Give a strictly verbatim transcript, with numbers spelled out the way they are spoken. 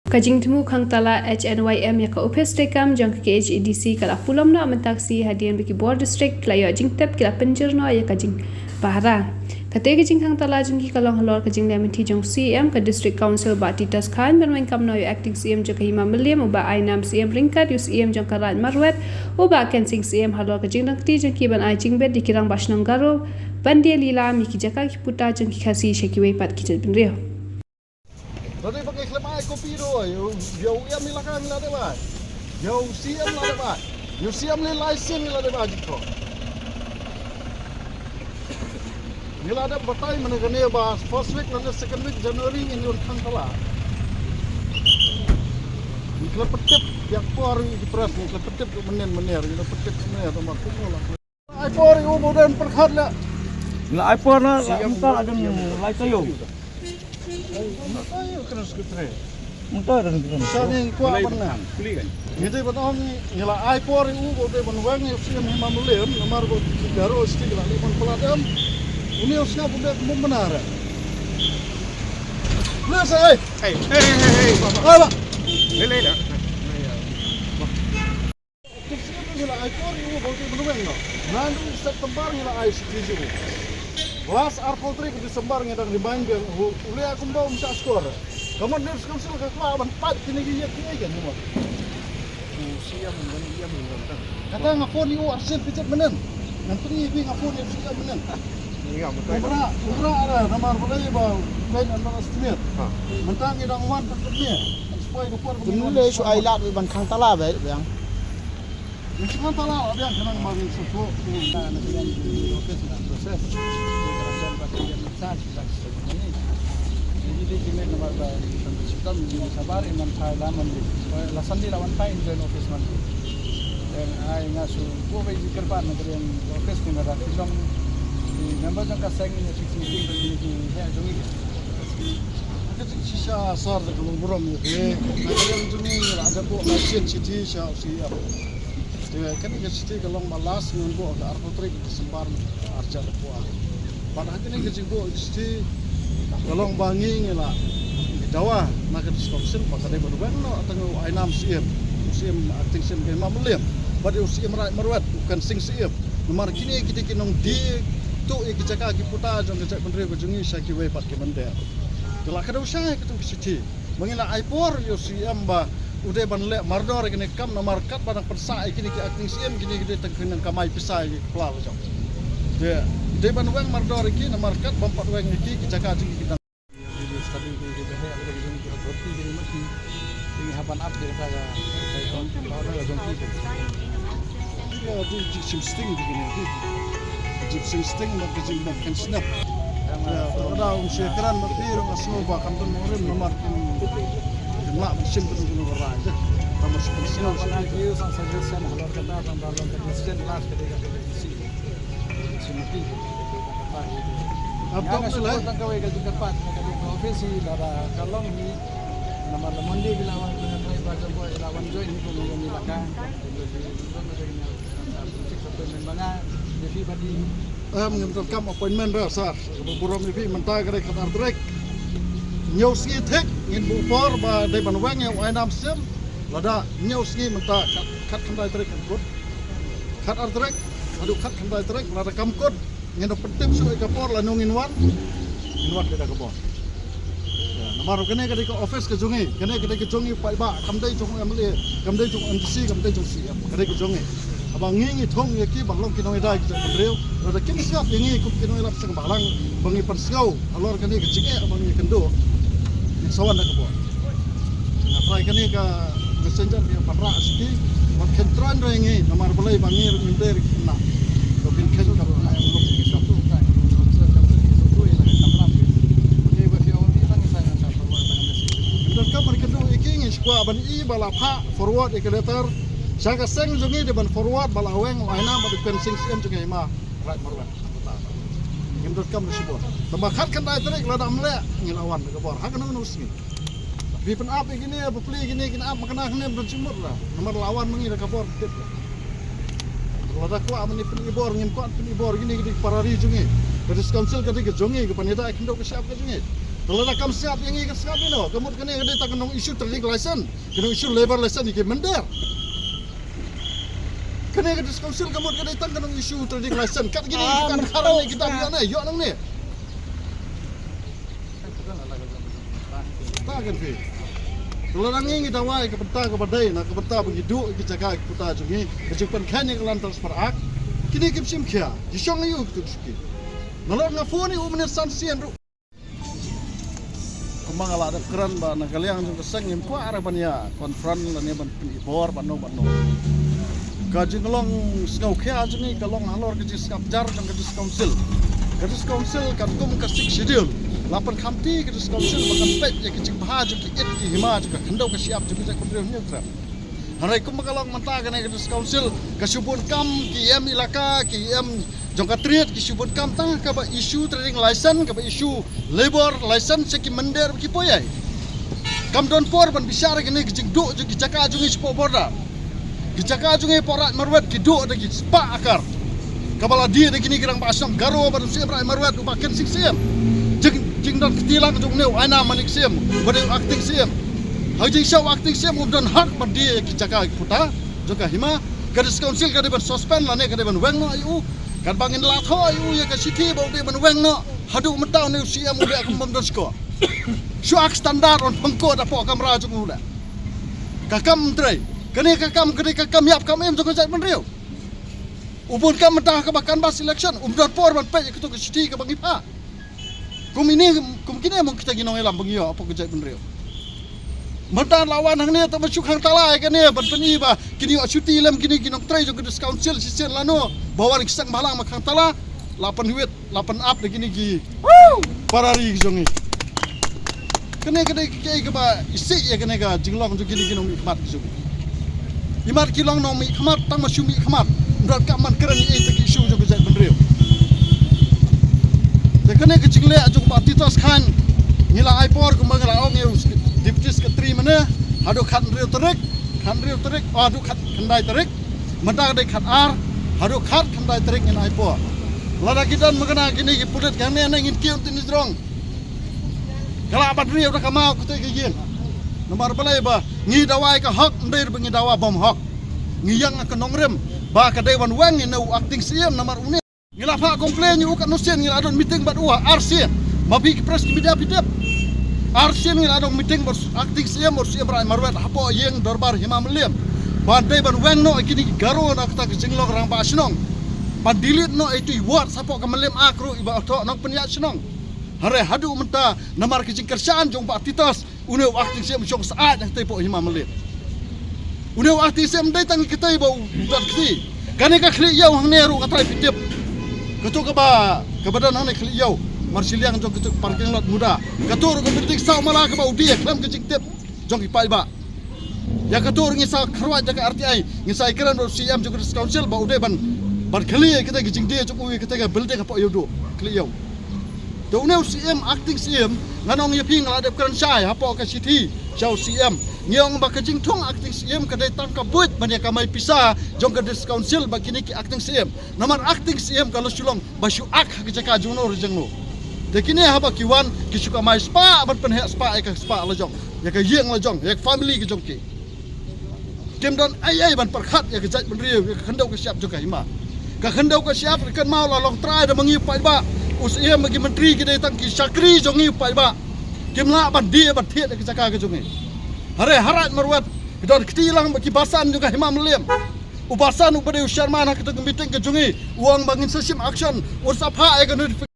Ka jingthmu khang tala H N Y M ïa ka ophis treikam jong ka K H A D C ka la pulom noh mynta ka sngi hadien ba ki bor district ki la ïoh jingtip, ki la pynjur noh ïa ka jingpahara. Kata ka jingkhang tala jong ki ka long halor ka jingleh mynthi jong C E M ka District Council Bah Titus Chyne ban weng kam noh ïa u Acting C E M jong ka Hima Mylliem u Bah Ainam Syiem ryngkat ïa u C E M jong ka Raid Marwet u Bah Kensing Syiem halor ka jingdon kti jong ki ban ai jingbit ïa ki rangbah shnong Garo ban die lilam ïa ki jaka ki puta jong ki Khasi sha kiwei pat ki jaitbynriew. Lada ba ngi khlem ai kopi ruh, ïa u, ïa u M L A ka ngi la dep ai. Ïa u C M la dep ai. Ïa u C M lei lai sien ngi la dep ai jingkhot. Ngi la dep batai mynne kane ba first week lane second week January ngin ïoh khang tala. Ngi khlem pyntip ïa por ngi ki press, ngi khlem pyntip mynnin mynnin, ngi la pyntip mynne, tang ba kumno la. Ai por ïa u ba u dei ban pyrkhat leh. La ai por na, la mynta la dang lai taïew. Lai taïew kena secretary. Mynta dang kena. Sa ngi kwah ban nang. Ngi dei ban ong ngi la ai por ïa u ba u dei ban weng ïa u C M Hima Mylliem, namar ba ki Garo stik la leh ban pynlait em. Une u sngap u dei ban bynnar. Please, eh. Hey, hey, hey, hey, hey. Ba, ba. Ba, ba. Lei, lei, lei. Te sien ngi la ai por ïa u ba u dei ban weng noh. Naduh September ngi la ai shithi ïa u. Last arphew tarik December ngi dang remind biang u, u leh kumba um shah score. Ka mon District Council ka kwah ban pait kine ki ïa ki ïa ki mon. U C M ban ïa mon ban tang. Kata nga phone ïa u arsien phi chet mynnin. Ngan pyni ïa phi nga phone ïa u C M mynnin. Ïa, mynta. U Bra, u Bra ara namar balei ba u pyn underestimate. Ha. Mynta ngi dang wan ban pyni. Ngan spoi ka por ba ngi wan. Tynnu lei shu ai lad ban khang tala ba biang. Ngi shu khang tala biang khnang ba ngin shu thuh. Na, na biang ki office na process. Ki kena send ba ki biang na charge ba ki send ni. Ni di ki men ba ba tam shi tam ni sabar iman thai la man di. La sandi la wan thai in join office man di. Then ai nga shu ko ba ji kerban na biang office ni na da ki jong ki member jong ka seng ni fix meeting ba ki ni ki he jong ni. Ka jingshisha sar da ka long burom ïa phi. Na ka liang jong ngi la da buh la sien shithi sha u C E M. Te kane ka shithi ka long ba last ngi buh ka arphew tarik December arhajar arphew ar. Bad ha kane ka jingbuh shithi ka long ba ngi ngi la ngi dawa na ka District Council ba ka dei ban weng noh tang u Ainam C E M, u C E M acting C E M ka Hima Mylliem, bad u C E M Raid Marwet, u Kensing C E M. Namar kine ki dei ki nongdie tuh ïa ki jaka ki puta jong ka jaitbynriew ka jong ngi sha kiwei pat ki mynder. Te la ka dei sha katu ka shithi. Ba ngi la ai por ïa u C E M ba u dei ban leh mardor ïa kane ka kam namar katba dang pynsah ïa kine ki acting C E M kine ki dei tang ki nongkamai pisa ïa ki kpla la jong. Te dei ban weng mardor ïa ki namar katba ym pat weng ïa ki ki jaka jong ki ki dang. Study ki ki dang heh ki dang ki authority ki mesti. Ki hap ban ap ki kata ka order la jong ki. Ïa, di, di, sim sting di kine, di. Di sim sting, bad di sim bad kan snap. Ïa, to da um shia kran bad di rong asngo ba kan tun morim namar kin, kin lah ban sim kan tun rai je. Tama sim sting. Wan ai ki sang suggestion halor kata tang ba long ka decision last ka dei ka dei si. Si mati. Ap tong lai. Tang kawei ka jingkyrpad ka dei ka office lada ka long ni. Namar la Monday ki la wan, ki la wan join ni ko ni la ka. Em, ngim donkam appointment re sir. Burom ïa phi mynta ka dei khatar tarik. Hynñiew sngi thik ngin buh por ba dei ban weng ïa u Ainam Syiem. Lada hynñiew sngi mynta khat, khatkhyndai tarik kan kut. Khatar tarik haduh khatkhyndai tarik lada kam kut. Ngin da pyntip shuh ïa ka por lano ngin wan. Ngin wan da ka bor. Namar kane ka dei ka office ka jong ngi, kane ka dei ka jong ngi paidbah, kam dei jong M L A, kam dei jong M D C, kam dei jong C M, ka dei ka jong ngi. Haba ngi ngi thung ïa ki ban long ki nongïada ki jong ka briew, lada kim sngap ïa ngi kum ki nongïalap seng bhalang ba ngi pynsngew halor kane ka jingeh ba ngi kynduh. Ngin sa wan da ka bor. Nga trai kane ka messenger ka ban rah sha ki, wat khein trai ngi namar balei ba ngi ruh ngim dei ruh ki khynnah. Ko phin khein ka ban rah. Ngim donkam ban kynduh ïa ki, ngi shu kwah ban i ba la phah forward ïa ka letter sha ka seng jong ngi, dei ban forward ba la weng u Ainam bad u Kensing C M jong ngi ma Raid Marwet. Ngim donkam ruh shibun. Tangba khatkhyndai tarik lada ym leh ngi la wan da ka bor ha kano kano sngi. Phi pynap ïa kine, phi plie ïa kine, kin ap ma kane kane ban jingmut la. Namar la wan ma ngi da ka bor tip la. Lada kwah ma ngi pyni bor, ngim kwah pyni bor, kine ki dei ki para ri jong ngi. Ka District Council ka dei ka jong ngi, ka pynïada ïa ka khyndew ka shyiap ka jong ngi. Ka lada kam sngap ïa ngi ka sngap ïa no. Ka mut kane ka dei tang ka nong issue trading license, ka nong issue labour license ïa ki mynder. Kane ka District Council ka mut ka dei tang ka nong issue trading license. Kat kine ki kan khar ne kita ïa ne ïa nong ne. Ta kan phi. Ka lada ngi ngi dawa ïa ka bynta kaba dei na ka bynta ba ngi duh ïa ki jaka ki puta jong ngi, ka jingpynkheiñ ïa ka Land Transfer Act. Kine kim shim khia, ki shong ïa u ki tu ki suki. Nalor nga phone ïa u mynne san sien ruh. Kumba nga la dep kren ba na ka liang jong ka seng ngim kwah re ban ïa confront lane ban pyni bor ban no ban no. Ka jinglong sngewkhia jong ngi ka long halor ka jingsngap jar jong ka District Council. Ka District Council katkum ka Sixth Schedule la pynkhamti ka District Council ba kan peit ïa ka jingbha jong ki it ki hima jong ka khyndew ka shyiap jong ka jaitbynriew Hynñiewtrep. Hynrei kumba ka long mynta kane ka District Council ka shu bun kam ki E M elaka, ki E M jong ka Tynrai ki shu bun kam tang kaba issue trading license, kaba issue labour license sha ki mynder ba ki poi ei. Kam don por ban bishar ïa kane ka jingduh jong ki jaka jong ngi shapoh border. Ki jaka jong ngi hapoh Raid Marwet ki duh da ki spah akar. Kaba la die da kine ki rangbah shnong Garo bad u Syiem Raid Marwet u Bah Khensing Syiem. Jing, jingdon kti lang jong une u Ainam Manik Syiem, ba dei u acting Syiem. Ha ka jingshisha u acting Syiem um don hok ban die ïa ki jaka ki puta jong ka hima. Ka District Council ka dei ban suspend lane ka dei ban weng noh ïa u. Katba ngin la thoh ïa u ïa ka shithi ba u dei ban weng noh, haduh mynta une u Syiem u leh kum bym don shkor. Shu ak standard ban pynkhot hapoh kamra jong u leh. Ka kam Tynrai. Kane ka kam, kane ka kam ïap kam im jong ka jaitbynriew. U bun kam mynta kaba canvass election, um don por ban peit ïa kato ka shithi kaba ngi phah. Kum ine, kum kine mo kita ki nongïalam ba ngi ïoh hapoh ka jaitbynriew. Mynta la wan hangne tang ban shu khangtala ïa kane ban pyni ba kine ïoh shuti lem kine ki nongtrei jong ka District Council shisien lano ba wan ki seng bhalang ba khangtala, la pynwit, la pynap da kine ki para ri ki jong ngi. Kane ka dei kaei kaba isih ïa kane ka jinglong jong kine ki nongmihkhmat ki jong ngi. Imat ki long nongmihkhmat tang ma shu mihkhmat. Ym don kam ban kren ïa ita ki issue jong ka jaitbynriew. Te kane ka jingleh jong Bah Titos Chyne ngi la ai por kumba ngi la ong ïa u Deputy Secretary mynne haduh khathynriew tarik, khathynriew tarik, oh, haduh khatkhyndai tarik. Mynta ka dei khatar haduh khatkhyndai tarik ngin ai por. Lada ki don mynta kine ki pulit ka hangne ngin kiew tini jrong. Ka lah ban riew da ka maw kata ka ïing. Namar balei ba ngi dawa ïa ka hok, ym dei ba ngi dawa bym hok. Ngi ïeng ha ka nongrim ba ka dei ban weng ïa une u acting Syiem namar une. Ngi la phah complain ïa u katno sien, ngi la don meeting bad u ha arsien. Ma phi ki press ki media phi tip. Arsien ngi la don meeting bad acting Syiem bad Syiem Raid Marwet hapoh ïing dorbar Hima Mylliem. Ban dei ban weng noh ïa kine ki Garo na kata ka jinglong rangbah shnong. Ban delete noh ïa itu i word hapoh ka Mylliem Act ruh iba thoh nongpynïaid shnong. Hynrei haduh mynta namar ka jingkyrshan jong Bah Titos, une u acting Syiem u shong syaid hangtei hapoh Hima Mylliem. Une u acting Syiem ym dei tang ïa katei ba u don kti. Kane ka khlieh ïew hangne ruh nga tharai phi tip. Kato kaba, kaba don hangne khlieh ïew marshiliang jong kato parking lot muda. Kato ruh ka building saw mala kaba u die khlem ka jingtip jong ki paidbah. Ïa kato ruh ngin sa kharwait da ka R T I, ngin sa ïakren bad u Syiem jong ka District Council ba u dei ban, ban khlieh ïa kata ka jingdie jong u ïa kata ka building hapoh Ïewduh, khlieh ïew. Te une u Syiem, acting Syiem, ngan ong ïa phi nga la dep kren shai hapoh ka shithi sha u Syiem. Ngi ong ba ka jingthung acting Syiem ka dei tang ka buit ban ïa kamai pisa jong ka District Council bad kine ki acting Syiem. Namar acting Syiem ka la shu long ba shu ak ha ka jaka jongno re jongno. Te kine haba ki wan ki shu kamai spah ban pynheh spah ïa ka spah la jong, ïa ka ïing la jong, ïa ka family ka jong ki. Kim don ei ei ban pyrkhat ïa ka jaitbynriew, ïa ka khyndew ka shyiap jong ka hima. Ka khyndew ka shyiap ka kynmaw la long trai da ma ngi u paidbah. U Syiem bad ki myntri ki dei tang ki shakri jong ngi u paidbah. Kim lah ban die ban thied ïa ka jaka ka jong ngi. Hynrei ha Raid Marwet ki don kti lang bad ki basan jong ka Hima Mylliem. U basan uba dei u chairman ha kata ka meeting ka jong ngi u ong ba ngin sa shim action, un sa phah ïa ka notification.